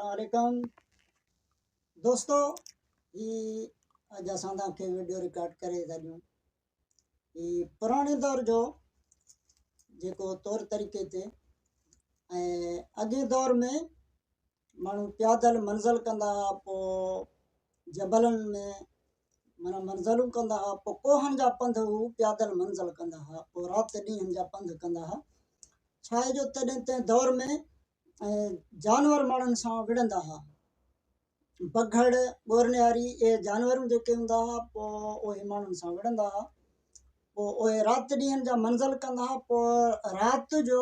السلام عليڪم دوستو، هي اڄ اسان توهان کي ويڊيو رڪارڊ ڪري ٿا ڏيون. هي پراڻي دور جو جيڪو طور طريقي تي ۽ اڳئين دور ۾ ماڻهو پيادل منزل ڪندا هئا، پوء جبلن ۾ معنيٰ منزلون ڪندا هئا، پوء ڪوهن جا پنڌ هو پيادل منزل ڪندا هئا، پوء رات ڏينهن جا پنڌ ڪندا هئا. ڇا آهي جو تڏهن تنهن دور ۾ جانور ماڻهن سان وڙهندا هئا، بگهڙ، ڳورنياري، اهي جانورون جيڪي هوندا هئا پوء اهي ماڻهن سان وڙهندا هئا. پوء اهي رات ڏينهن جا منزل ڪندا هئا، پوء رات جو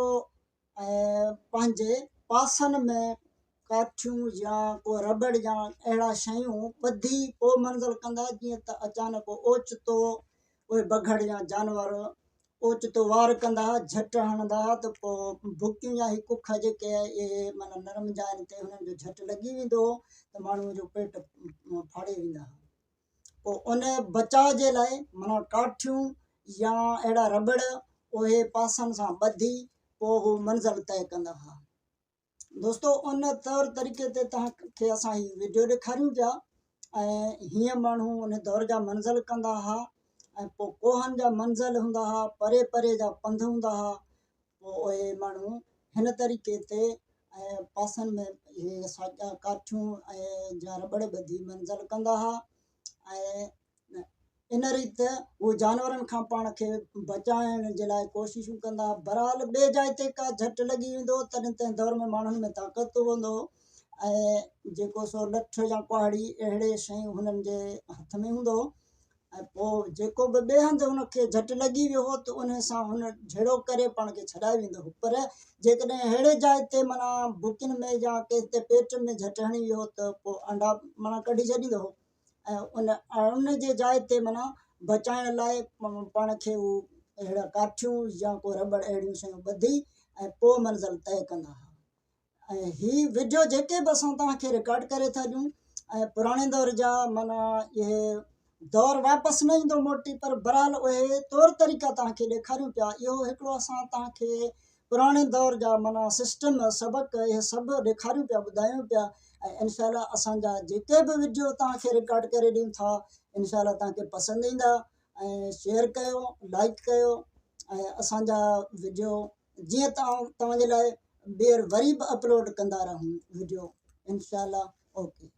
۽ پنهنجي پاسن ۾ ڪاٺيون يا ڪو رٻڙ يا اهڙا شيون ٻڌي پوء منزل ڪندا، جيئن ته اچانڪ اوچتو اهي بگهڙ يا جانور اوچتو وار ڪندا ها، جهٽ هڻندا ها ته پوء ڀڪيون يا هي ڪک جيڪي اهي معنيٰ نرم جاين تي هنن جو جهٽ لڳي ويندو هو ته ماڻهوء جو پيٽ ڦاڙي ويندا ها. پوء ان بچاء جي لاء معنيٰ ڪاٺيون يا اهڙا رٻڙ اهي پاسن سان ٻڌي پوء هو منزل طئي ڪندا هئا. دوستو ان طور طريقي تي توهان کي اسان هي ويڊيو ڏيکاريون پيا ۽ هيئن ماڻهو ان دور جا منزل ڪندا هئا ۽ پوء ڪوهن جا منزل هوندا هئا، پري پري جا پنڌ هوندا هئا. پوء اهي ماڻهو هن طريقي تي ۽ پاسن ۾ اهي ساڳيا ڪاٺيون ۽ جا رٻڙ ٻڌي منزل ڪندا هئا ۽ ان ريت هو جانورن کان پاڻ کي بچائڻ جي لاء ڪوششون ڪندا هئا. بهرحال ٻي جاء تي ڪا جهٽ لڳي ويندو هو، تڏهن تنهن دور ۾ ماڻهن ۾ طاقت هوندو هو ۽ جيڪو سو لٺ يا ڪهاڙي اهڙي شيون هنن جي هٿ ۾ هوندو هو ۽ پوء جيڪو به ٻئي هنڌ هن کي جهٽ لڳي ويو هو ته ان سان هن جهيڙو ڪري پاڻ کي ڇڏائي ويندو هو. پر جيڪڏهن اهڙي جاء تي معنيٰ بڪين ۾ يا ڪنهن تي پيٽ ۾ جهٽ هڻي ويو هو ته پوء انڊا معنيٰ ڪڍي ڇڏيندو هو ۽ ان ان جي جاء تي معنيٰ بچائڻ لاء پاڻ کي هو اهڙا ڪاٺيون يا ڪو رٻڙ اهڙيون شيون ٻڌي ۽ پوء منزل طئي ڪندا هئا. ۽ هي وڊيو جيڪي به اسان توهان کي رڪارڊ ڪري ٿا ڏيون ۽ پراڻي دور جا معنيٰ اهي دور واپس نه ايندو موٽي، پر بهرحال اهي طور طريقا توهان کي ڏيکاريون پيا. اهو هڪڙو اسان توهان کي پراڻي دور جا معنيٰ سسٽم سبق اهي سڀ ڏيکاريون پيا، ٻڌايون پيا ۽ انشاء الله اسان جا جيڪي به وڊيو توهان کي رڪارڊ ڪري ڏيون ٿا انشاء الله توهان کي پسند ايندا ۽ شيئر ڪيو، لائڪ ڪيو ۽ اسان جا وڊيو جيئن ته آئون توهان جي لاء ٻيهر وري به اپلوڊ ڪندا رهون وڊيو انشاء الله. اوڪي.